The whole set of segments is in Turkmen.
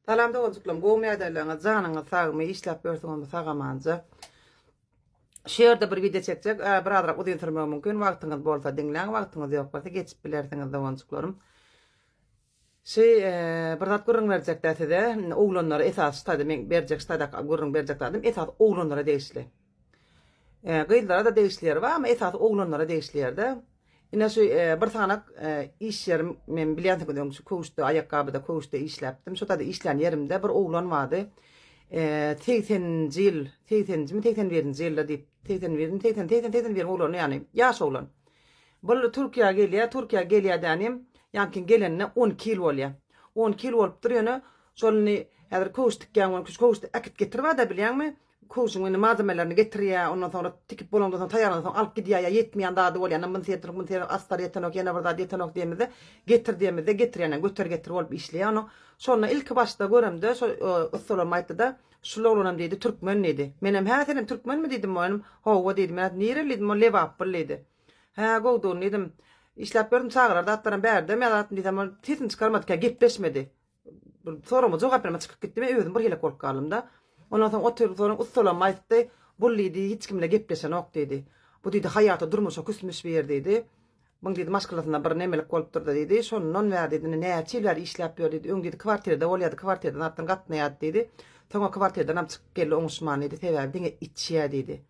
Salam doganjyklarym gowmy ýagdaýlaryňyz janyňyz sagmy işläp ýörsüňizmi sagamanja. Şu ýerde bir wideo çekjek birazrak uzyn sürmegi mümkin wagtyňyz bolsa diňläň wagtyňyz ýok bolsa geçip bilersiňiz doganjyklarym. Şu bir zat gürrüň berjekdä size oglanlara esasy şu taýda men berjek şu taýda gürrüň berjek zadym esasy oglanlara degişli. Gyzlara-da degişli ýeri bar amma esasy oglanlara degişli ýerde. Ine şu bir sanak iş ýerim men bilýänsiňiz öň şu köwüşde aýakgabyda köwüşde işläpdim. Şo taýda işlän ýerimde bir oglan bardy. Segseninji ýyl, segseninjimi, 81-nji ýylda diýip, 81-mi, 80, 80, 81-iň oglany ýagny ýaş oglan. Bul Türkiýä gelýär, Türkiýä gelýär dänim, ýaňky gelenine 12 ýyl bolýar. 12 ýyl bolupdyr ýöne şol indi häzir köwüş tikýän bolan köwüşde äkit getir barda bilýäňmi? Köwşüň indi malzemelerini getirýär, ondan soňra tikip bolandan soň, taýýarlandan soň alyp gidýär, ýa ýetmeýän zady bolýar, indi muny ýetenok, muny ýetenok, astar ýetenok, ýene bir zat ýetenok diýemizde, getir diýemizde getirýär, ýöne göter-getir bolup işleýär onuň. Şonda ilki başda göremde şo ussalarym aýtdy-da, Şul oglanam diýdi, türkmen diýdi. Menem, Hä, senem türkmenmi diýdim, oýnum. Hawa diýdi. Men aýtdym, Nireli diýdim, ol Lebaply diýdi. Hä, gowdugyny diýdim. Işläp gördüm, çagalar zatlaram bärdemi ýa zatmy diýsem, ol sesini çykarmady, kä gepleşmedi. Bir sorama jogap bermän çykyp gitdi. Men özüm bir helek bolup galdym-da. Ondan soň oturyp soň ussalam aýtdy, Bul diýdi, hiç kim bilen gepleşenok diýdi. Bu diýdi, haýata, durmuşa küsmüş bir ýer diýdi. Muň diýdi, maşgalasynda bir nemelik bolupdyr-da diýdi. Şondan bäri diýdi, indi näçe ýyl bäri işläp ýör diýdi. Öň diýdi, kwartirada bolýardy, kwartiradan zatdan gatnaýardy diýdi. Soňra kwartiradanam çykyp geldi oňuşman diýdi, sebäbi diňe içýär diýdi.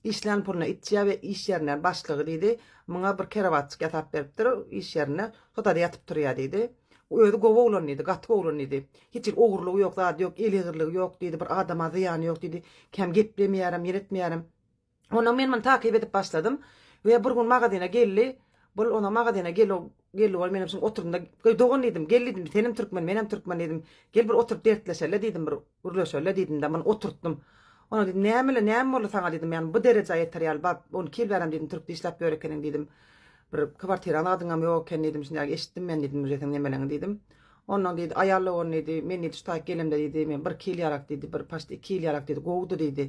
Işlän puluna içýär we iş ýerinden başlygy diýdi, muňa bir kerewatjyk ýasap beripdir iş ýerinde, şo taýda ýatyp turýar diýdi. Özi gowy oglan diýdi, gaty gowy oglan diýdi. Hiç hili ogurlygy ýok, zady ýok, el egriligi ýok diýdi, bir adama zyýany ýok diýdi. Kem geplemeýärem, ýer etmeýärem. Ondan men muny takyp edip başladym we bir gün magazyna geldi. Bul ona magazyna gel geldi bol menem şuň oturdym-da, dogan diýdim, gel diýdim, senem türkmen, menem türkmen diýdim. Gel bir oturyp dertleşeli diýdim, bir Gürleşeli diýdim-de, muny oturtdym. Ona diýdim, Näme-le, näme boldy saňa diýdim, ýagny bu derejä ýeter ýaly, baryp 12 ýyl bärem diýdim, türkde işläp ýör ekeniň diýdim. Bir kwartiraň adyňam ýok eken diýdim, şunday eşitdim men diýdim, uje seň nemeleňi diýdim. Ondan diýdi, aýal dogan diýdi, men diýdi, şu taýyk gelemde diýdi, men birki ýyl ýalak diýdi, bir paçti iki ýyl ýalak diýdi, gowudy diýdi.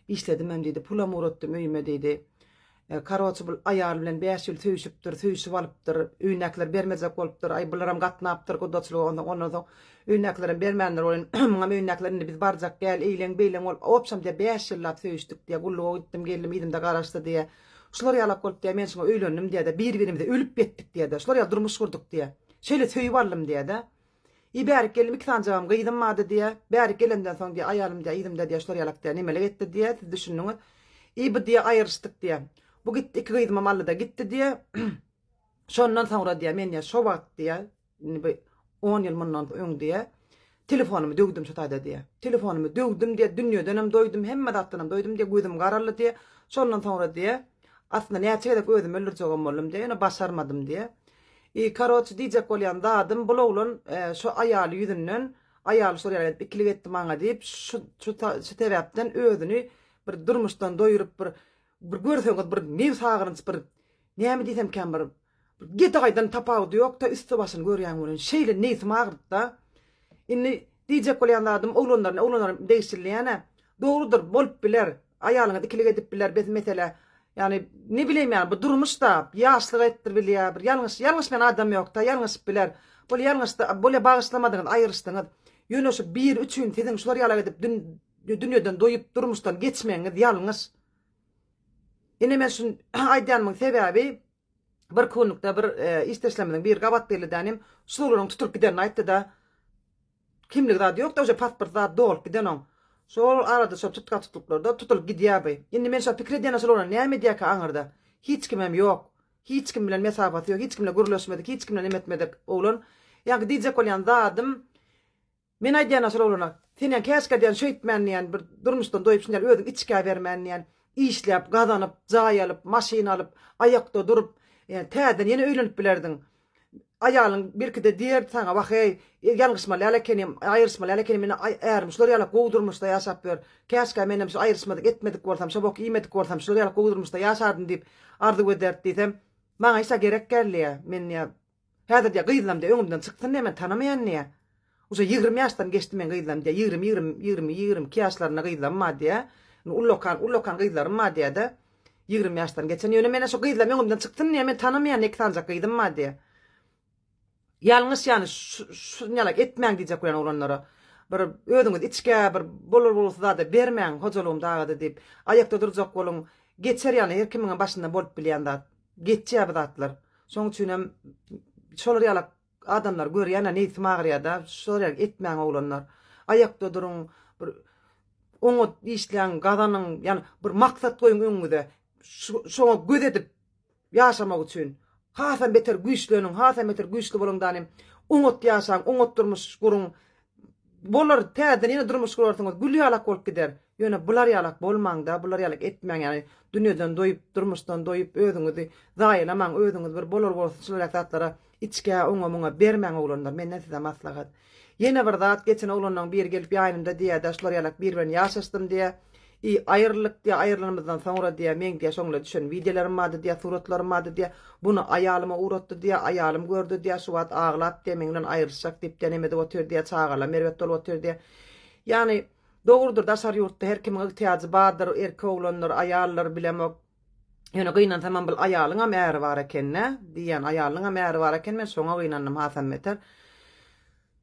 Işledimem diýdi, pulam ugratdym öýüme diýdi. Karoçi bul aýaly bilen 5 ýyl söýüşipdir, söýüşip alypdyr. Öýündäkiler bermejek bolupdyr. Aý bularam gatnapdyr gudaçylyga onsoň ondan soň öýündäkilerem bermändir welin muňam öýündäkiler indi biz barjak däl eýleň beýleň bolup obşam diýä 5 ýyllap söýüşdik diýä gulluga gitdim geldim yzymda garaşdy diýä. Şular ýalak bolup diýä men şuňa öýlendim diýä-de bir-birimize ölüp ýetdik diýä-de şular ýaly durmuş gurduk diýä. Şeýle söýüp aldym diýä-de. I bärik geldim iki sanjagam gyzym bardy diýä. Bärik gelemden soň diýä aýalym diýä yzymda diýä şular ýalak diýä nemelik etdi diýä siz düşündiňiz. I bu diýä aýryşdyk diýä. Bu gitdi iki gyzymam aldyda gitdi diýä. Şondan soňra diýä men diýä şo wagt diýä indi bu on ýyl mundan öň diýä telefonymy döwdüm şo taýda diýä. Telefonymy döwdüm diýä dünýedenem doýdum hemme zatdanam doýdum diýä gözüm garaldy diýä. Şondan soňra diýä aslynda näçe gezek özümi öldürjegem boldum diýä ýöne başarmadym diýä. I karoçi diýjek bolýan zadym bul oglan şu aýaly ýüzünden aýaly şol ýaly edip ikilik etdi maňa diýip şu şu şu sebäpden özüni bir durmuşdan doýuryp bir bir görseňiz bir nebs agyrynç bir näme diýsemkäm bir bir gedaýdan tapawudy ýokda üsti başyny görýäň welin şeýle nebsim agyrtda indi diýjek bolýan zadym oglanlar oglanlar degişilýänä dogrudyr bolup biler Aýalyňyz ikilik edip biler bes mesele ýagny ne bileýin ýagny bu durmuş da ýaşlyk etdir bilýä bir ýalňyş ýalňyşmaýan adam ýokda ýalňyşyp biler bol ýalňyşdy bolýa bagyşlamadyňyz aýryşdyňyz ýöne şu biri üçin siziň şular ýalak edip dün dünýeden doýup durmuşdan geçmegiňiz ýalňyş ine men şuny aýdýanymyň sebäbi bir kunlukda bir işdeşlerimiziň biri gabat geldi dänim şu oglunyň tutulyp gidenini aýtdyda Kimligi zady ýokda uje pasport zady dolup giden oň. Şol arada şol tutga tutluklarda tutulyp gidýär by. Indi men şo pikir edýän şol oglan näme edýärkä aňyrda. Hiç kimem ýok. Hiç kim bilen mesafasy ýok, hiç kim bilen gürleşmedik, hiç kim bilen neme etmedik oglan. Ýaňky diýjek bolýan zadym men aýdýan şol oglana sen ýaňky käşgä diýýän şeýtmän diýýän bir durmuşdan doýup şundan özüň içgä bermän diýýän işläp gazanyp jaý alyp maşyn alyp aýakda durup ýa täzeden ýene öýlenip bilerdiň. Aýalyň belki-de diýerdi saňa, Wah-eý, ýalňyşmaly ýaly ekenim, aýryşmaly ýaly ekenim, indi ärim şular ýaly gowy durmuşda ýaşap ýör. Käşgä menem şu aýryşmadyk etmedik bolsam, şo bok iýmedik bolsam, şular ýaly gowy durmuşda ýaşardym diýip arzuw ederdi diýsem, maňa hiç-ä gerek däl diýýär. Men diýýär, häzir diýýär, gyzlam diýýär, öňümden çyksyn diýýär, men tanamaýan diýýär. Uje 20 ýaşdan geçdi meň gyzlam diýýär, 20, 20, 20, 22 ýaşlarynda gyzlam bar diýýär. Indi ullakan, ullakan gyzlarym bar diýýär-de. 20 ýaşdan geçen. Ýöne menä şu gyzlam öňümden çyksyn diýýär, men tanamaýan iki sanjak gyzym bar diýýär. Ýalňyş ýany şunýalak etmäň diýjek bolýan oglanlara. Bir özüňizi içgä bir bolar bolgusyz zada bermäň, hojalygym dagady diýip. Aýakda durjak boluň. Geçer ýaly her kimiňem başyndan bolup bilýän zat. Geçýär bu zatlar. Şoň üçinem şolar ýalak adamlary görýän-ä nebsim agyrýar-da. Şolar ýaly etmäň oglanlar. Aýakda duruň, bir oňat işläň, gazanyň, ýagny bir maksat goýuň öňüňize. Şoňa göz edip ýaşamak üçin hasam beter güýçleniň, hasam beter güýçli boluň danym. Oňat ýaşaň, oňat durmuş guruň. Bolar, täzeden ýene durmuş gurarsyňyz, gül ýalak bolup gider. Ýöne bular ýalak bolmaň-da, bular ýalak etmäň, ýagny dünýeden doýup, durmuşdan doýup, özüňizi zaýalamaň, özüňizi bir bolar-bolsun şular zatlara içgä, oňa-muňa bermäň oglanlar, menden size maslahat. Ýene bir zat, geçen oglanlaň biri gelip ýaýnymda diýýär-de, şular ýalak biri bilen ýaşaşdym diýýär. I aýryldyk diýýär, aýrylanymyzdan soňra diýýär, meň diýýär şoň bilen düşen wideolarym bardy diýýär, suratlarym bardy diýýär. Buny aýalyma ugratdy diýýär, aýalym gördi diýýär, şu wagt aglap diýýär, meň bilen aýrylyşjak diýip diýýär, neme edip otyr diýýär, çagalarym erbet bolup otyr diýýär. Ýagny, dogrudyr, daşary ýurtda her kimiň ygtyýajy bardyr, erkek oglandyr, aýaldyr, bilemok. Ýöne gynansamam bul aýalyňam äri bar eken-dä, diýýän, aýalynyňam äri bar eken, men şoňa gynandym hasam beter.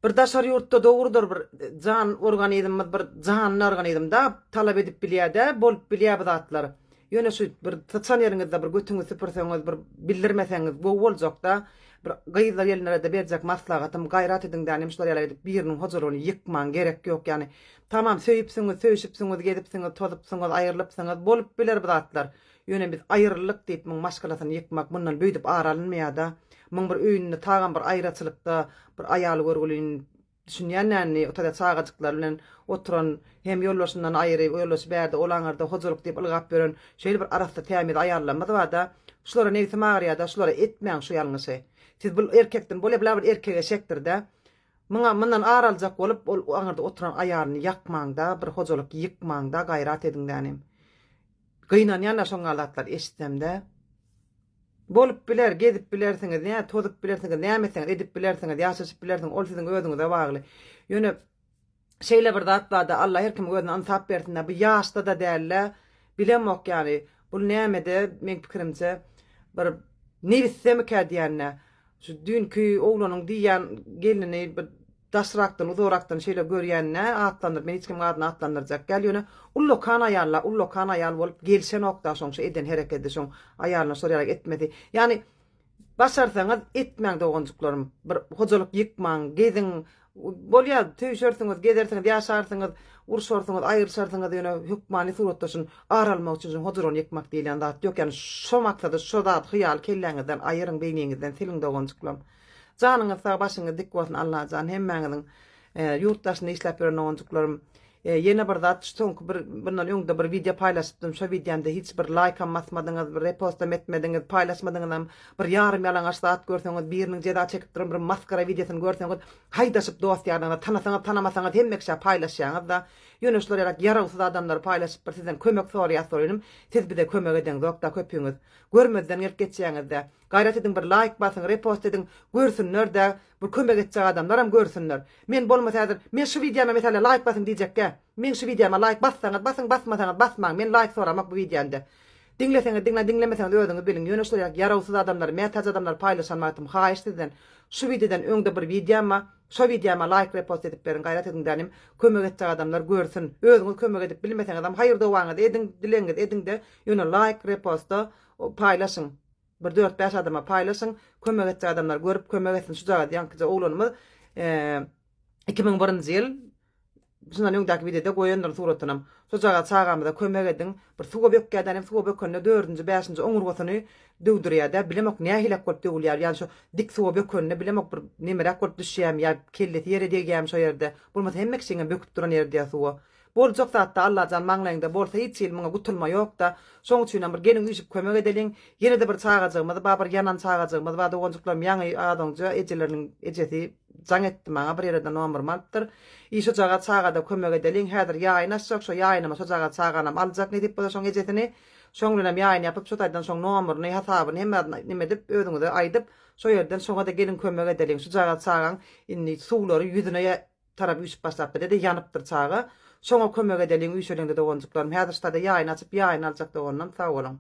Bir daşary ýurtda dogrudyr bir jan organizmimiz bir janly organizmda talap edip bilýädä bolup bilýä bu zatlar. Ýöne şu bir syçan ýeriňizde bir götüňizi süpürseňiz bir bildirmeseňiz gowy boljakda. Bir gyzlar gelinlerede berjek maslahatym gaýrat ediň dänim şular ýaly edip biriniň hojalygyny ýykmaň gerek ýok ýany tamam söýüpsiňiz söýüşipsiňiz gezipsiňiz tozupsyňyz aýrylypsyňyz bolup biler bu zatlar. Ýöne biz aýryldyk diýip muň maşgalasyny ýykmak mundan beýdip ar alynmaýada. Muň bir öýünde tagam bir aýraçylykda bir aýaly görgülini düşünýän dälini otada çagajyklary bilen oturan hem ýoldaşyndan aýry ýoldaşy bärde ol aňyrda hojalyk diýip ylgap ýören şeýle bir arassa tämiz aýallarymyz barda şulara nebsim agyrýada şulara etmäň şu ýalňyşy. Siz bul erkekden bolýa bula bir erkek eşekdirda. Muňa mundan ar aljak bolup ol aňyrda oturan aýalyny ýakmaňda bir hojalyk ýykmaňda gaýrat ediň dänim. Gynanýan-a şoň ýaly zatlary eşitsemde. Bolup biler, gezip bilersiňiz, nä tozup bilersiňiz, näme etseňiz edip bilersiňiz, ýaşaşyp bilersiňiz, ol siziň özüňize bagly. Ýöne şeýle bir zat barda, Alla her kimiň özüne ynsap bersin-dä, bu ýaşda-da däl-de, bilemok ýaly, bul nämede, meň pikirimçe, bir nebisdemikä diýän-dä. Şu düýnki oglanyň diýýän gelnini bir daşrakdan, uzagrakdan şeýle görýän-dä, atlandyryp, men hiç kimiň adyny atlandyrjak däl, ýöne ullakan aýal-la, ullakan aýal bolup gelşenok-da şoň şu eden herekedi, şoň aýalyna şol ýaly etmesi. Ýagny, başarsaňyz etmäň doganjyklarym, bir hojalyk ýykmaň, geziň, Bolýar, söýüşersiňiz, gezersiňiz, ýaşarsyňyz, urşarsyňyz, aýrylyşarsyňyz, ýöne hökmany suratda şuny ar almak üçin şuny hojalygyny ýykmak diýilýän zat ýok. Ýagny şo maksady, şo zady hyýaly kelläňizden aýyryň, beýniňizden siliň doganjyklam. Janyňyz sag, başyňyz dik bolsun Allajan hemmäňiziň ýurt daşynda işläp ýören doganjyklarym. Ýene bir zat, şu soňky bir bundan öňde bir wideo paýlaşypdym, şo wideomda hiç bir laýkam basmadyňyz, bir repostam etmediňiz, paýlaşmadyňyzam, bir ýarym ýalaňaç zat görseňiz, biriniň jeza çekip duran bir masgara wideosyny görseňiz, haýdaşyp dost-ýarlaryňyza, tanasaňyz, tanamasaňyz hemme kişä paýlaşýaňyz-da. Ýöne şular ýalak ýarawsyz adamlary paýlaşyp bir sizden kömek soraýas soraýnym, siz bize kömek edeňzok-da köpüňiz. Görmezden gelip geçýäňiz-dä. Gaýrat ediň bir laýk basyň, repost ediň, görsünler-dä. Bir kömek etjek adamlaram görsünler. Men bolmasa häzir men şu wideoma meselem laýk basyň diýjekgä. Meň şu wideoma laýk bassaňyz basyň basmasaňyz basmaň men laýk soramak bu wideomda. Diňleseňiz diňläň diňlemeseňiz özüňiz biliň ýöne şular ýaly ýarawsyz adamlary mätäç adamlary paýlaşan wagtym haýyş sizden şu wideodan öňde bir wideom bar şo wideoma laýk repost edip beriň gaýrat ediň dänim kömek etjek adamlar görsün özüňiz kömek edip bilmeseňizem haýyr dowaňyzy ediň dilegiňizi ediňde ýöne laýk reposta paýlaşyň. Bir dört-bäş adama paýlaşyň, kömek etjek adamlar görüp kömek etsin. Şujagaz ýaňkyja oglanymyz 2001-nji ýyl şundan öňdäki wideoda goýandyr suratynam. Şujagaz çagamyza kömek ediň. Bir suwa bökýär hem suwa bökende dördünji, bäşinji oňurgasyny döwdürýär-de. Bilemok nähilek bolup döwülýär. Ýani şu dik suwa bökende bilemok bir nemeräk bolup düşýärmi ýa kellesi ýere degýärmi şo ýerde. Bolmasa hemme kişiňem böküp duran ýeri diýýär suwa. Boljak zatda Allajan maňlaýyňda bolsa hiç hili muňa gutulma ýokda. Şoň üçinem bir geliň üýşüp kömek edeliň. Ýenede bir çagajygymyz bar bir ýanan çagajygymyz bar doganjyklarym ýaňy azoňja ejeleriniň ejesi jaň etdi maňa bir ýereden nomerymy alypdyr. I şojagaz çagada kömek edeliň häzir ýaýyn açjak şo ýaýynyma şojagaz çaganam aljak nesip bolsa şoň ejesini şoň bilenem ýaýyn ýapyp şo taýdan şoň nomeryny hasabyny hemme zadyny neme edip özüňize aýdyp şo ýerden şoňada geliň kömek edeliň şujagaz çagaň indi suwlary ýüzüne tarap üýşüp başlapdyr. Dede ýanypdyr çaga. Şoňa kömek edeliň üýşeliňde doganjyklarym. Häzir ştada ýaýyn açyp ýaýyn aljak doganlam sag boluň.